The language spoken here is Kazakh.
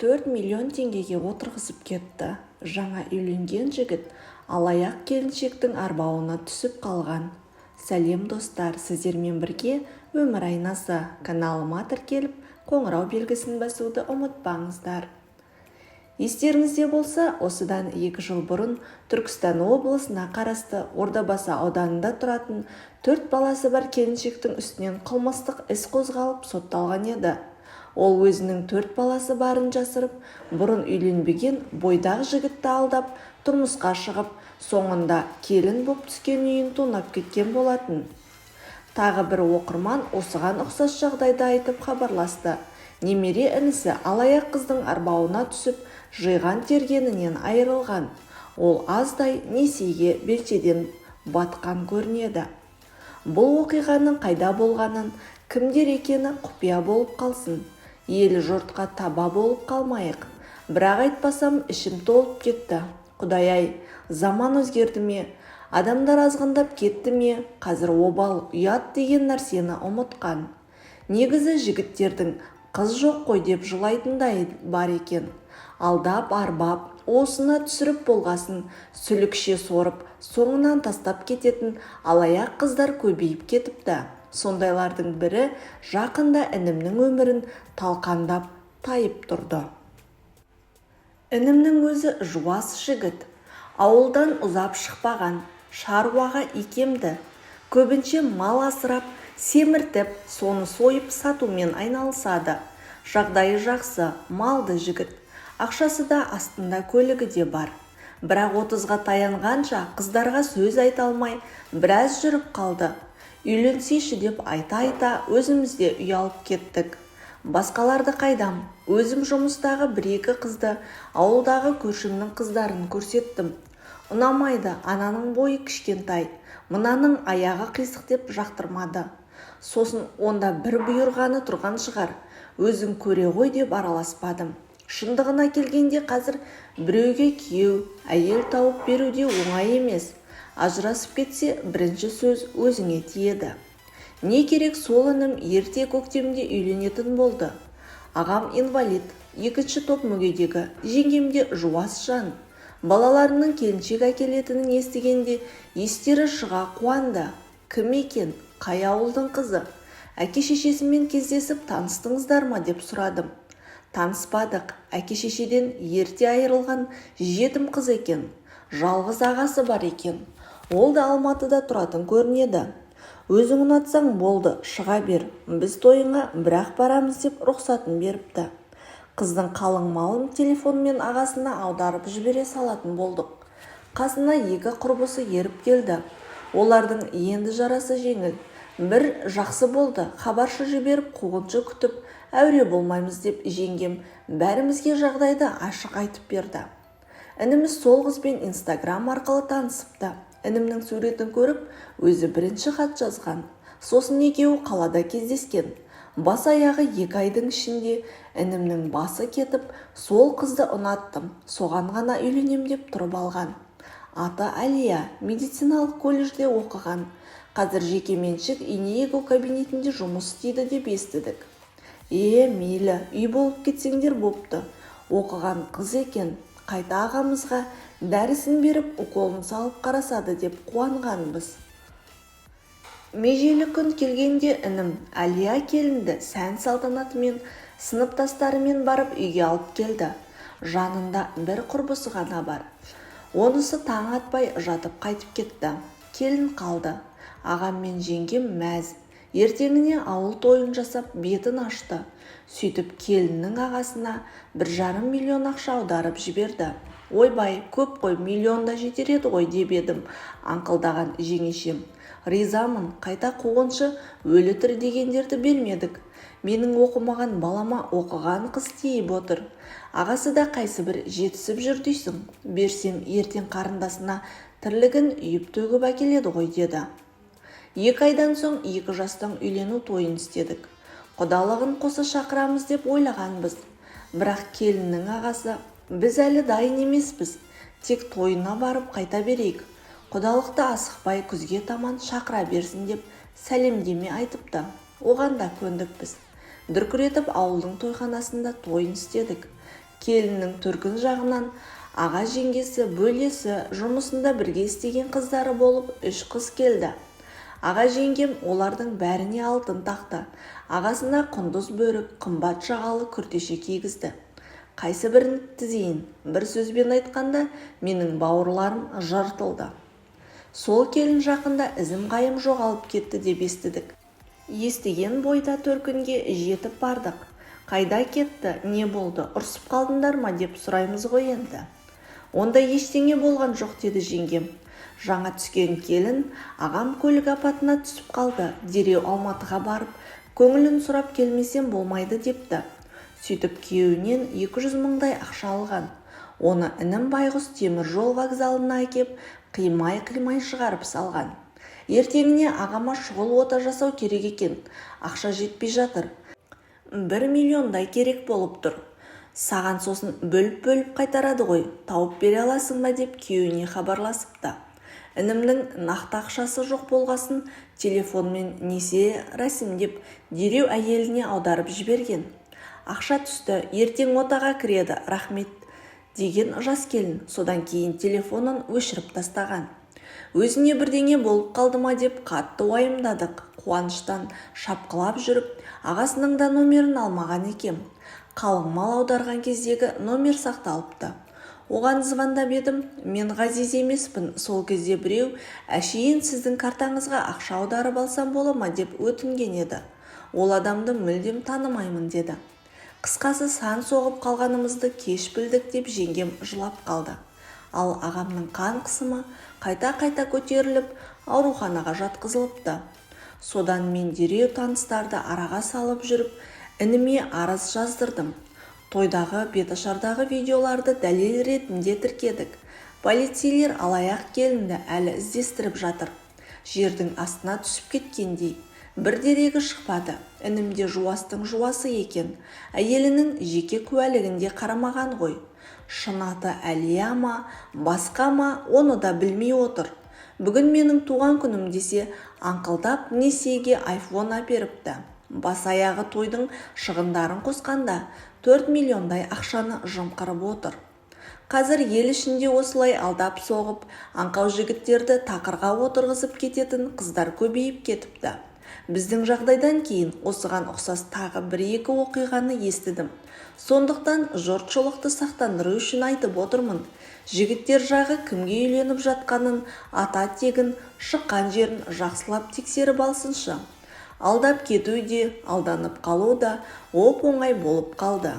4 миллион теңгеге отырғызып кетті. Жаңа үйленген жігіт алаяқ келіншектің арбауына түсіп қалған. Сәлем, достар! Сіздермен бірге Өмір айнасы. Каналыма тіркеліп, қоңырау белгісін басуды ұмытпаңыздар. Естеріңізде болса, осыдан 2 жыл бұрын Түркістан облысына қарасты Ордабасы ауданында тұратын төрт баласы бар келіншектің үстінен қылмыстық іс қозғалып, сотталған еді. Ол өзінің төрт баласы барын жасырып, бұрын үйленбеген бойдақ жігітті алдап тұрмысқа шығып, соңында келін боп түскен үйін тонап кеткен болатын. Тағы бір оқырман осыған ұқсас жағдайды айтып хабарласты. Немере інісі алаяқ қыздың арбауына түсіп, жиған-тергенінен айырылған. Ол аздай несиеге белшеден батқан көрінеді. Бұл оқиғаның қайда болғанын, кімдер екені құпия болып қалсын, ел-жұртқа таба болып қалмайық. Бірақ айтпасам, ішім толып кетті. Құдай-ай, заман өзгерді ме, адамдар азғындап кетті ме, қазір обал, ұят деген нәрсені ұмытқан. Негізі жігіттердің қыз жоқ қой деп жылайтындай бар екен. Алдап, арбап, уысына түсіріп болғасын, сүлікше сорып, соңынан тастап кететін алаяқ қыздар көбейіп кетіпті. Сондайлардың бірі жақында інімнің өмірін талқандап тайып тұрды. Інімнің өзі жуас жігіт, ауылдан ұзап шықпаған, шаруаға икемді. Көбінше мал асырап, семіртіп, соны сойып сатумен айналысады. Жағдайы жақсы, малды жігіт. Ақшасы да, астында көлігі де бар. Бірақ 30-ға таянғанша қыздарға сөз айта алмай біраз жүріп қалды. Үйленсейші деп айта-айта өзіміз де ұялып кеттік. Басқаларды қайдам, өзім жұмыстағы бір-екі қызды, ауылдағы көршімнің қыздарын көрсеттім. Ұнамайды, ананың бойы кішкентай, мынаның аяғы қисық деп жақтырмады. Сосын онда бір бұйырғаны тұрған шығар, өзің көре ғой деп араласпадым. Шындығына келгенде, қазір біреуге күйеу, әйел тауып беру де оңай емес. Ажырасып кетсе, бірінші сөз өзіңе тиеді. Не керек, сол інім ерте көктемде үйленетін болды. Ағам инвалид, екінші топ мүгедегі, жеңгем де жуас жан. Балаларының келіншек әкелетінін естігенде естері шыға қуанды. Кім екен, қай ауылдың қызы, әке-шешесімен кездесіп таныстыңыздар ма деп сұрадым. Таныспадық, әке-шешеден ерте айырылған жетім қыз екен. Жалғыз ағасы бар екен, ол да Алматыда тұратын көрінеді. Өзің ұнатсаң болды, шыға бер, біз тойыңа бірақ барамыз деп рұқсатын беріпті. Қыздың қалың малын телефонмен ағасына аударып жібере салатын болдық. Қасына екі құрбысы еріп келді. Олардың енді жарасы жеңіл. Бір жақсы болды, хабаршы жіберіп қуғыншы күтіп әуре болмаймыз деп жеңгем бәрімізге жағдайды ашық айтып берді. Ініміз сол қызбен Инстаграм арқылы танысыпты. Інімнің суретін көріп, өзі бірінші хат жазған. Сосын екеуі қалада кездескен. Бас-аяғы 2 айдың ішінде інімнің басы кетіп, сол қызды ұнаттым, соған ғана үйленем деп тұрып алған. Аты Әлия, медициналық колледжде оқыған, қазір жекеменшік ине егу кабинетінде жұмыс істейді деп естідік. Е, мейлі, үй болып кетсеңдер бопты, оқыған қыз екен, қайта ағамызға дәрісін беріп, уколын салып қарасады деп қуанғанбыз. Межелі күн келгенде інім Әлия келінді сән-салтанатымен, сыныптастарымен барып үйге алып келді. Жанында бір құрбысы ғана бар. Онысы таң атпай жатып қайтып кетті. Келін қалды. Ағам мен жеңгем мәз. Ертеңіне ауыл тойын жасап, бетін ашты. Сөйтіп келіннің ағасына 1,5 миллион ақша аударып жіберді. Ойбай, көп қой, миллион да жетер еді ғой деп едім, аңқылдаған жеңешем: «Ризамын, қайта қуғыншы, өлі тірі дегендерді бермедік. Менің оқымаған балама оқыған қыз тиіп отыр. Ағасы да қайсыбір жетісіп жүр дейсің. Берсем, ертең қарындасына тірлігін үйіп-төгіп әкеледі ғой», – деді. 2 айдан соң екі жастың үйлену тойын істедік. Құдалығын қоса шақырамыз деп ойлағанбыз. Бірақ келіннің ағасы: «Біз әлі дайын емеспіз, тек тойына барып қайта берейік, құдалықты асықпай күзге таман шақыра берсін», – деп сәлемдеме айтыпты. Оған да көндік біз. Дүркіретіп ауылдың тойханасында тойын істедік. Келіннің төркін жағынан аға жеңгесі, бөлесі, жұмысында бірге істеген қыздары болып 3 қыз келді. Аға жеңгем олардың бәріне алтын тақты, ағасына құндыз бөрік, қымбат жағалы күртеше кигізді. Қайсы бірін тізейін, бір сөзбен айтқанда, менің бауырларым жыртылды. Сол келін жақында ізім-ғайым жоғалып кетті деп естідік. Естіген бойда төркінге жетіп бардық. Қайда кетті, не болды, ұрсып қалдыңдар ма деп сұраймыз ғой енді. Онда ештеңе болған жоқ деді жеңгем. Жаңа түскен келін ағам көлік апатына түсіп қалды, дереу Алматыға барып, көңілін сұрап келмесем болмайды депті. Сөйтіп күйеуінен 200 мыңдай ақша алған. Оны інім байғұс темір жол вокзалына әкеп, қимай-қимай шығарып салған. Ертеңіне ағама шұғыл ота жасау керек екен, ақша жетпей жатыр. 1 миллиондай керек болып тұр. Саған сосын бөліп-бөліп қайтарады ғой, тауып бере аласың ба деп күйеуіне хабарласыпты. Інімнің нақты ақшасы жоқ болғасын телефонмен несие рәсімдеп, дереу әйеліне аударып жіберген. Ақша түсті, ертең отаға кіреді, рахмет деген жас келін, содан кейін телефонын өшіріп тастаған. Өзіне бірдеңе болып қалды ма деп қатты уайымдадық. Қуаныштан шапқылап жүріп, ағасының да номерін алмаған екем. Қалың мал аударған кездегі номер сақталыпты. Оған звондап едім, мен Ғазиз емеспін, сол кезде біреу әшейін сіздің картаңызға ақша аударып алсам бола ма деп өтінген еді. Ол адамды мүлдем танымаймын деді. Қысқасы сан соғып қалғанымызды кеш білдік деп жеңгем жылап қалды. Ал ағамның қан қысымы қайта-қайта көтеріліп, ауруханаға жатқызылыпты. Содан мен дереу таныстарды араға салып жүріп, ініме арыз жаздырдым. Тойдағы беташардағы видеоларды дәлел ретінде тіркедік. Полицейлер алаяқ келінді әлі іздестіріп жатыр. Жердің астына түсіп кеткендей. Бір дерегі шықпады. Інім де жуастың жуасы екен. Әйелінің жеке куәлігінде қарамаған ғой. Шын аты Әлия ма, басқа ма, оны да білмей отыр. Бүгін менің туған күнім десе, аңқылдап несиеге айфон әперіпті. Бас аяғы тойдың шығындарын қосқанда 4 миллиондай ақшаны жымқырып отыр. Қазір ел ішінде осылай алдап соғып, аңқау жігіттерді тақырға отырғызып кететін қыздар көбейіп кетіпті. Біздің жағдайдан кейін осыған ұқсас тағы 1-2 оқиғаны естідім. Сондықтан жұртшылықты сақтандыру үшін айтып отырмын. Жігіттер жағы кімге үйленіп жатқанын, ата тегін, шыққан жерін жақсылап тексеріп алсыншы. Алдап кету де, алданып қалу да оп-оңай болып қалды.